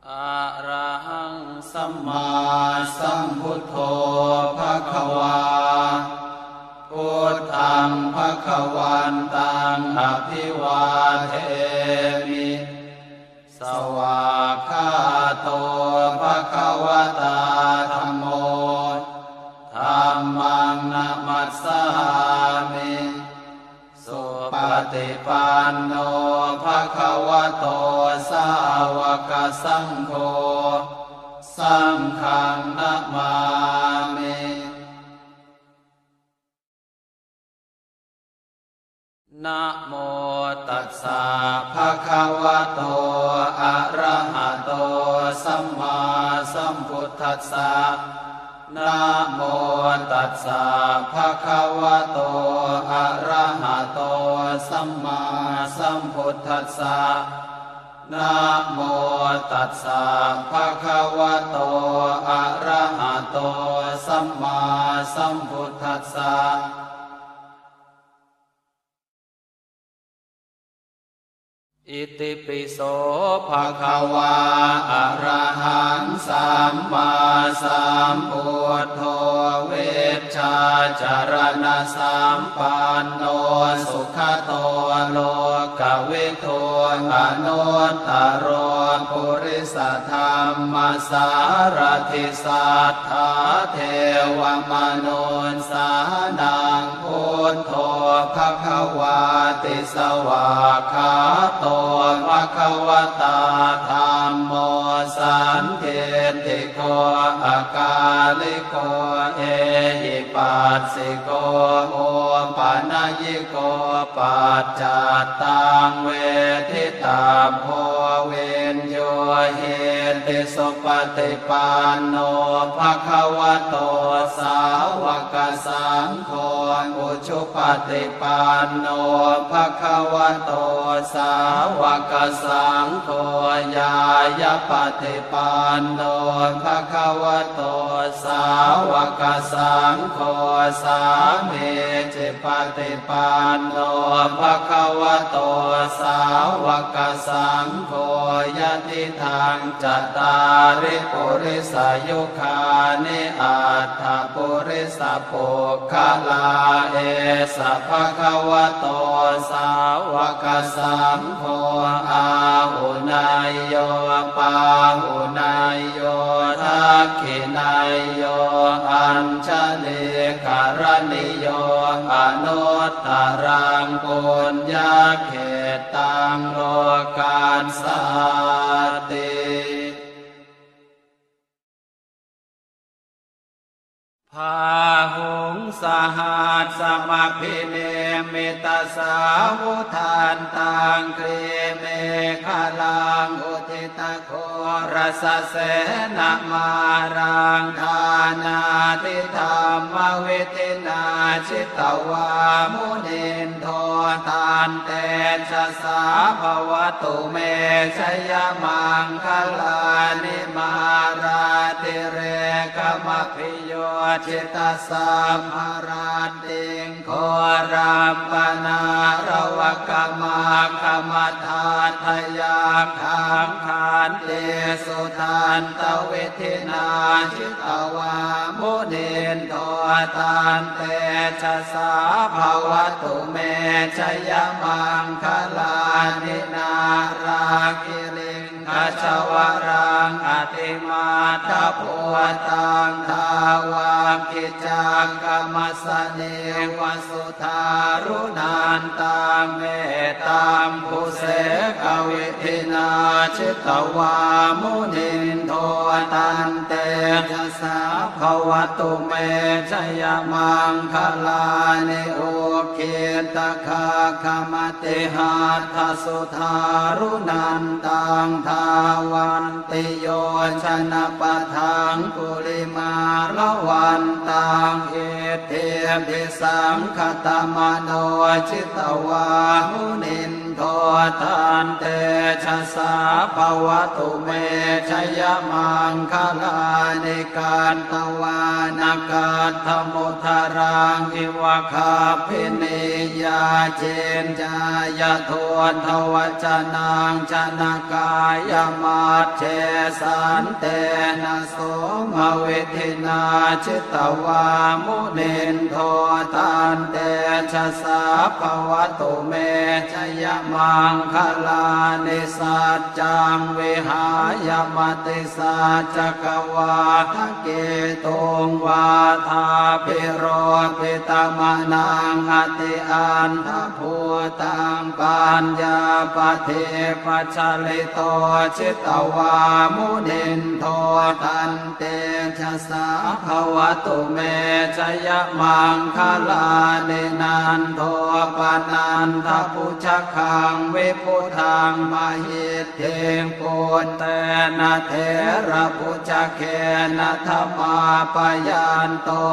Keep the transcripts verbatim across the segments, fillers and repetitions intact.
Arahaṃ sammāsambuddho bhagavā. Buddhaṃ bhagavantaṃ abhivādemi. Svākkhāto bhagavatā dhammo. Dhammaṃ namassāmi. Supaṭipanno bhagavato sāvakasaṅgho. Saṅghaṃ namāmi. Namo tassa bhagavato arahato sammāsambuddhassa. Namo tassa bhagavato arahato sammāsambuddhassa. Namo tassa bhagavato arahato sammāsambuddhassa. Itipi so bhagavā arahaṃ sammāsambuddho vijjācaraṇasampanno sugato lokavidū anuttaro purisadammasārathi satthā devamanussānaṃ buddho bhagavāti. Svākkhāto bhagavatā dhammo sandiṭṭhiko akāliko ehipassiko opanayiko paccattaṃ veditabbo viññūhīti. Supaṭipanno bhagavato sāvakasaṅgho, ujupaṭipanno bhagavato sāvakasaṅgho, ñāyapaṭipanno bhagavato sāvakasaṅgho, sāmīcipaṭipanno bhagavato sāvakasaṅgho, yadidaṃ cattāri purisayugāni aṭṭha purisapuggalā, esa bhagavato sāvakasaṅgho, āhuneyyo pāhuneyyo dakkhiṇeyyo añjalikaraṇīyo anuttaraṃ puññakkhettaṃ lokassāti. Bāhuṃ sahassamabhinimmitasāvudhantaṃ, grīmekhalaṃ udita ghorasasenamāraṃ, dānādidhammavidhinā jitavā munindo, tantejasā bhavatu me jayamaṅgalāni. Mārātirekamabhiyujjhitasabbarattiṃ, ghorampanāḷavakamakkhamathaddhayakkhaṃ, khantīsudantavidhinā jitavā munindo, tantejasā bhavatu me jayamaṅgalāni. Nāḷāgiriṃ gajavaraṃ atimattabhūtaṃ, dāvaggicakkamasanīva sudāruṇantaṃ, mettambusekavidhinā jitavā munindo, tantejasā bhavatu me jayamaṅgalāni. Ukkhittakhaggamatihatthasudāruṇantaṃ, dhāvantiyojanapathaṅgulimālavantaṃ, iddhībhisaṅkhatamano jitavā munindo, tantejasā yasā bhavatu me jayamaṅgalāni. Katvāna kaṭṭhamudaraṃ iva gabbhinīyā, ciñcāya duṭṭhavacanaṃ janakāyamajjhe, santena somavidhinā jitavā munindo, tantejasā bhavatu me jayamaṅgalāni. Saccaṃ vihāya matisaccakavādaketuṃ, vādābhiropitamanaṃ atiandhabhūtaṃ, paññāpadīpajalito jitavā munindo, tantejasā bhavatu me jayamaṅgalāni. Nandopanandabhujagaṃ vibudhaṃ mahiddhiṃ, puttena therabhujagena damāpayanto,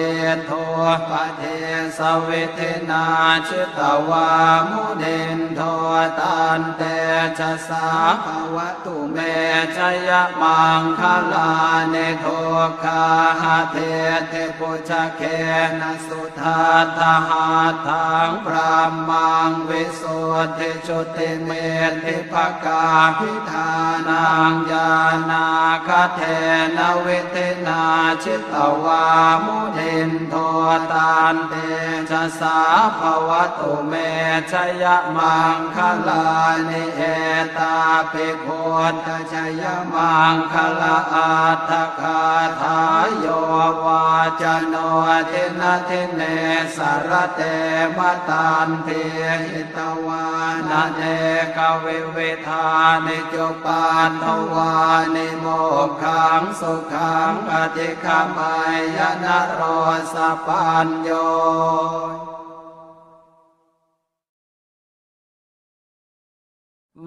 iddhūpadesavidhinā jitavā munindo, tantejasā bhavatu me jayamaṅgalāni. Duggāhadiṭṭhibhujagena sudaṭṭhahatthaṃ, brahmaṃ visuddhijutimiddhibakābhidhānaṃ, ñāṇāgadena vidhinā jitavā munindo, tantejasā bhavatu me jayamaṅgalāni. Etāpi buddha jayamaṅgalaaṭṭhagāthā, yo vācano dinadine sarate matandī, hitvānanekavividhāni cupaddavāni, mokkhaṃ sukhaṃ adhigameyya naro sapañño.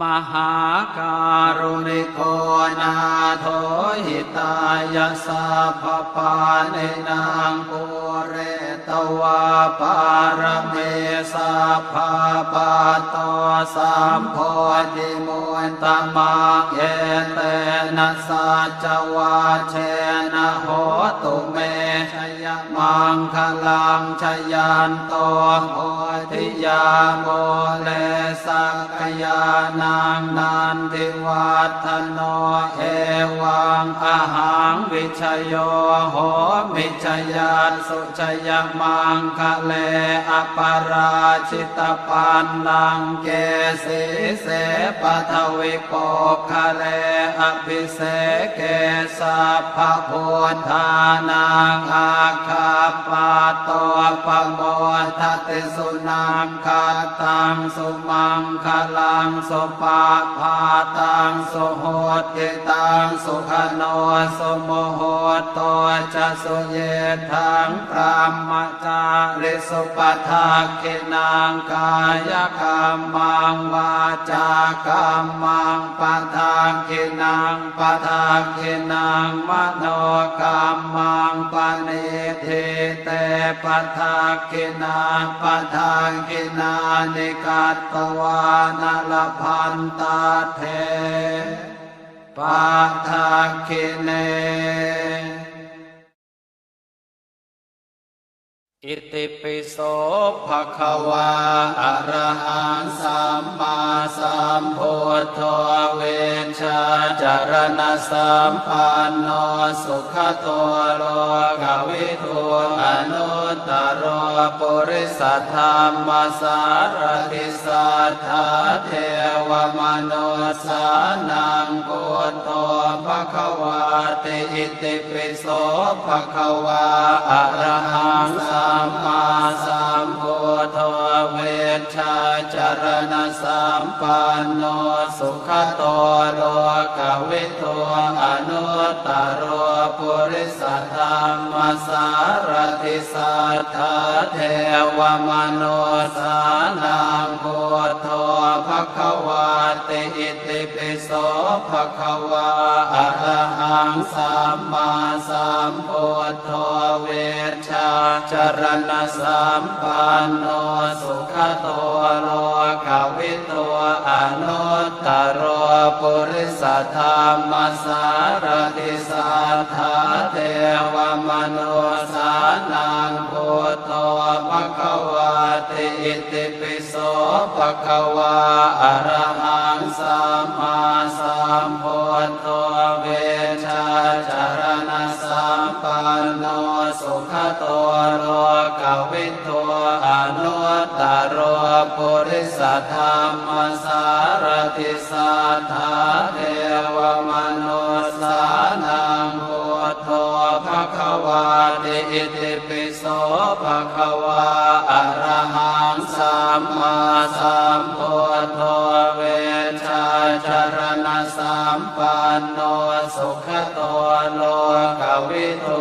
Mahākāruṇiko nātho, hitāya sabbapāṇinaṃ, pūretvā pāramī sabbā, patto sambodhimuttamaṃ, etena saccavajjena, hotu me jayamaṅgalaṃ. Jayanto bodhiyā mūle, sakyānaṃ nandivaḍḍhano, evaṃ ahaṃ vijayo homi, jayassu jayamaṅgale, aparājitapallaṅke, sīse paṭhavipokkhare, abhiseke sabbabuddhānaṃ, aggappatto pamodati. Sunakkhattaṃ sumaṅgalaṃ, supabhātaṃ suhuṭṭhitaṃ, sukhaṇo sumuhutto ca, suyiṭṭhaṃ brahmacārisu. Padakkhiṇaṃ kāyakammaṃ, vācākammaṃ padakkhiṇaṃ, padakkhiṇaṃ manokammaṃ, paṇidhī te padakkhiṇā, padakkhiṇāni katvāna, labhantatthe padakkhiṇe. Itipi so bhagavā arahaṃ sammāsambuddho, vijjācaraṇasampanno sugato lokavidū, anuttaro purisadammasārathi satthā devamanussānaṃ buddho bhagavāti. Itipi so bhagavā arahaṃ sammāsambuddho, vijjācaraṇasampanno sugato lokavidū, anuttaro purisadammasārathi satthā devamanussānaṃ buddho bhagavāti. Itipi so bhagavā arahaṃ sammāsambuddho vijjācaraṇasampanno sugato lokavidū anuttaro purisadammasārathi satthā devamanussānaṃ buddho bhagavāti. Itipi so bhagavā arahaṃ sammāsambuddho vijjācaraṇasampanno sugato lokavidū anuttaro purisadammasārathi satthā devamanussānaṃ buddho bhagavāti. Itipi so bhagavā arahaṃ sammāsambuddho vijjācaraṇasampanno sugato lokavidū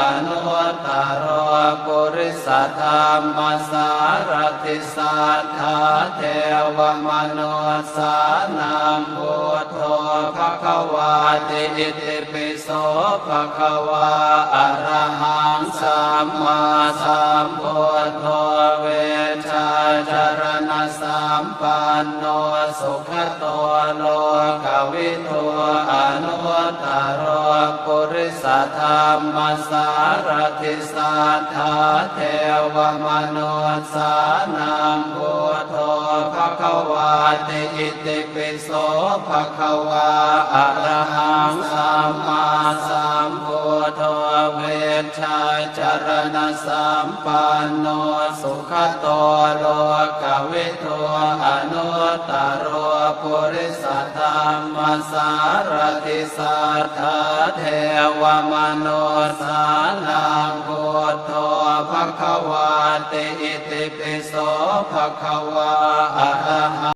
anuttaro purisadammasārathi satthā devamanussānaṃ buddho bhagavāti. Itipi so bhagavā arahaṃ sammāsambuddho vijjācaraṇasampanno sugato lokavidū anuttaro purisadammasārathi satthā devamanussānaṃ buddho bhagavāti. Itipi so bhagavā arahaṃ sammāsambuddho vijjācaraṇasampanno sugato lokavidū anuttaro purisadammasārathi satthā devamanussānaṃ buddho bhagavāti. Itipi so bhagavā arahaṃ